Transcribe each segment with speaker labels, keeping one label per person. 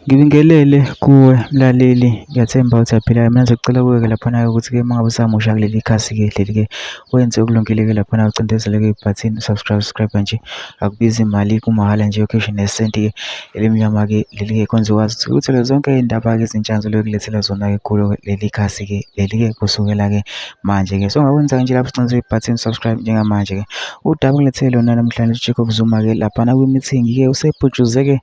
Speaker 1: Ngibingelele kuwe mlaleli, ngiyathemba ukuthi uyaphila. Mina ngizocela kuwe-ke laphana-ke ukuthi-ke uma ngabe usamusha kuleli khasi-ke leli-ke wenze okulungile-ke laphana ucindezele-ke ibhathini subscribe, subscribe nje akubizi imali kumahhala nje ukhishwe nesenti-ke elimnyama-ke leli-ke khona uzokwazi ukuthi uthole zonke iy'ndaba-ke ezintsha ngizobe ngilethela zona-ke kulo leli khasi-ke leli-ke kusukela-ke manje-ke. So ungakwenza nje lapho ucindezele ibhathini subscribe njengamanje-ke. Udaba engilethele lona namhlanje uJacob Zuma-ke laphana kwi-meeting-ke usebhujuze-ke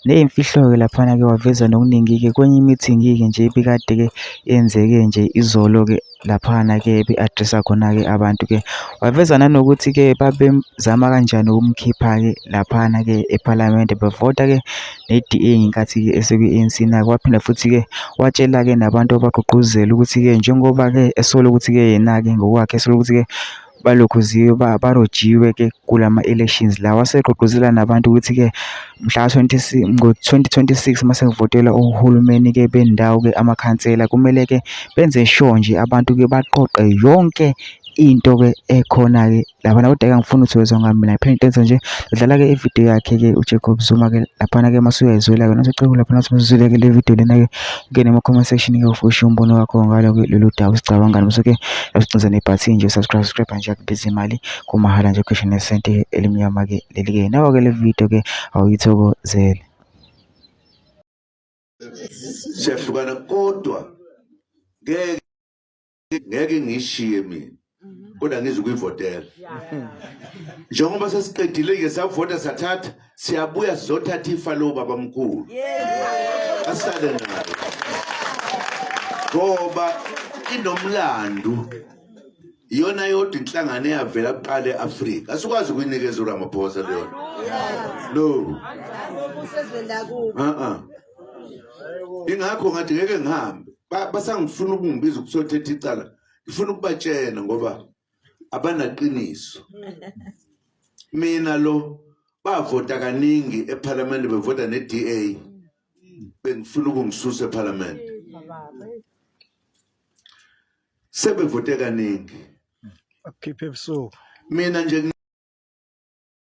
Speaker 1: Neyimfihlo-ke laphana-ke waveza nokuningi-ke kwenye i-meeting-ke nje ebikade-ke yenzeke nje izolo-ke laphana-ke ebe-address-a khona-ke abantu-ke. Waveza nanokuthi-ke babezama kanjani ukumkhipha-ke laphana-ke ephalamende bevota-ke ne-D_A ngenkathi-ke esekwi-A_N_C nako. Waphinda futhi-ke watshela-ke nabantu abagqugquzela ukuthi-ke njengoba-ke esola ukuthi-ke yena-ke ngokwakhe esola ukuthi-ke balokhuziwe barojiwe ke kulama-elections lawa. Wasegqugquzela nabantu ukuthi-ke mhla ngo-2026 uma sekuvotelwa ohulumeni-ke bendawo-ke amakhansela kumele-ke benze sure nje abantu-ke baqoqe yonke into-ke ekhona-ke laphana. Kodwa-ke angifuni ukuthi wezwa ngami mina ngiphinde into nje dlala-ke ividiyo yakhe-ke uJacob Zuma-ke laphana-ke mase uyayizwela-ke nasecela laphana ukuthi masizwile-ke le video lena-ke ungene ema-comment section-ke ufike ushiye umbono wakho ngalo-ke lolu daba usicabangani bese-ke usicinze nebhathini nje subscribe subscribe nje akubiza imali kumahhala nje ukhishwe nesenti elimnyama-ke leli-ke nawo-ke le video-ke awuyithokozele.
Speaker 2: Siyahlukana kodwa ngeke ngeke ngishiye mina kodwa ngizukuyivotela njengoba sesiqedile ke savota sathatha siyabuya sizothatha ifa lo baba mkhulu asale nayo ngoba inomlando iyona yodwa inhlangano eyavela kuqala e-Afrika asikwazi ukuyinikeza uRamaphosa leyo no uh-uh ingakho ngathi ngeke ngihambe basangifuna ukungibiza ukusothetha icala ngifuna ukubatshena ngoba abanaqiniso mina lo bavota kaningi ephalamende bevota ne-DA bengifuna ukungisusa ephalamende sebevote kaningi
Speaker 3: akukhiphe ebusuku
Speaker 2: mina nje.